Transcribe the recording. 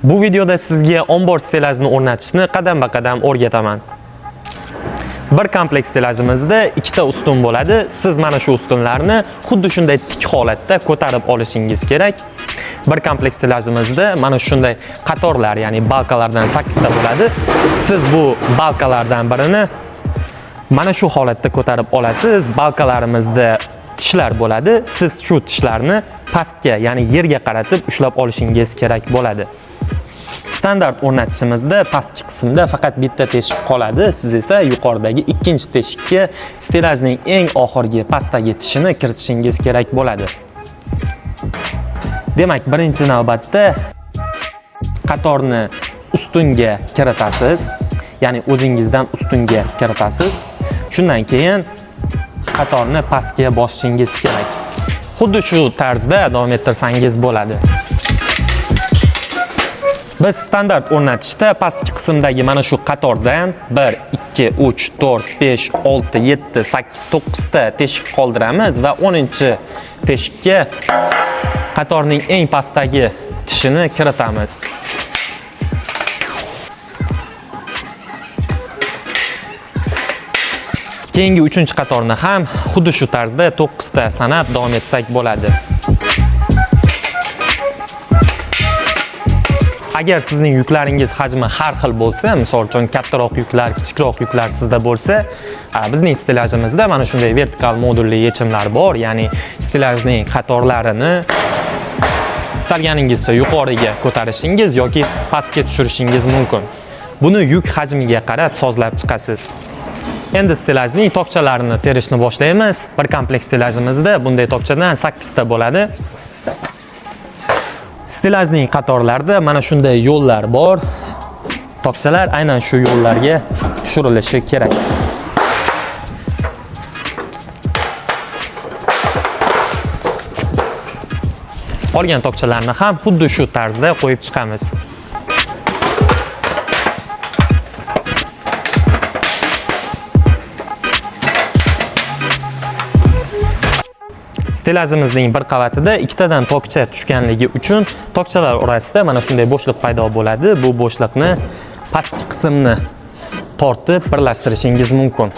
Bu videoda sizga ombor stellajini o'rnatishni qadamba-qadam o'rgataman. Bir kompleks stellajimizda ikkita ustun bo'ladi. Siz mana shu ustunlarni xuddi shunday tik holatda ko'tarib olishingiz kerak. Bir kompleks stellajimizda mana shunday qatorlar, ya'ni balkalardan 8 ta bo'ladi. Siz bu balkalardan birini mana shu holatda ko'tarib olasiz. Balkalarimizda tishlar bo'ladi. Siz shu tishlarni pastga, ya'ni yerga qaratib ushlab olishingiz kerak bo'ladi. Standart o'rnatishimizda pastki qismda faqat bitta teshik qoladi. Siz esa yuqoridagi ikkinchi teshikka stellajning eng oxirgi pastdagi tishini kiritishingiz kerak bo'ladi. Demak, birinchi navbatda qatorni ustunga kiritasiz, ya'ni o'zingizdan ustunga kiritasiz. Shundan keyin qatorni pastga bosishingiz kerak. Xuddi shu tarzda davom ettirsangiz bo'ladi. Biz standart o'rnatishda pastki qismdagi mana shu qatordan 1, 2, 3, 4, 5, 6, 7, 8, 9 ta teshik qoldiramiz va 10-teshikka qatorning eng pastdagi tishini kiritamiz. Keyingi 3-qatorni ham xuddi shu tarzda 9 ta sanab davom etsak bo'ladi. Agar sizning yuklaringiz hajmi har xil bo'lsa, misol uchun kattaroq yuklar, kichikroq yuklar sizda bo'lsa, bizning stellajimizda mana shunday vertikal modulli yechimlar bor, ya'ni stellajning qatorlarini istalganingizcha yuqoriga ko'tarishingiz yoki pastga tushirishingiz mumkin. Buni yuk hajmiga qarab sozlab chiqasiz. Endi stellajning tokchalarini terishni boshlaymiz. Bir kompleks stellajimizda bunday tokchadan 8 ta bo'ladi. Stellajning qatorlarida mana shunday yo'llar bor. Tokchalar aynan shu yo'llarga tushirilishi kerak. Qolgan tokchalarni ham xuddi shu tarzda qo'yib chiqamiz. Stellajimizning bir qavatida ikkitadan tokcha tushganligi uchun tokchalar orasida mana shunday bo'shliq paydo bo'ladi. Bu bo'shliqni pastki qismni tortib birlashtirishingiz mumkin.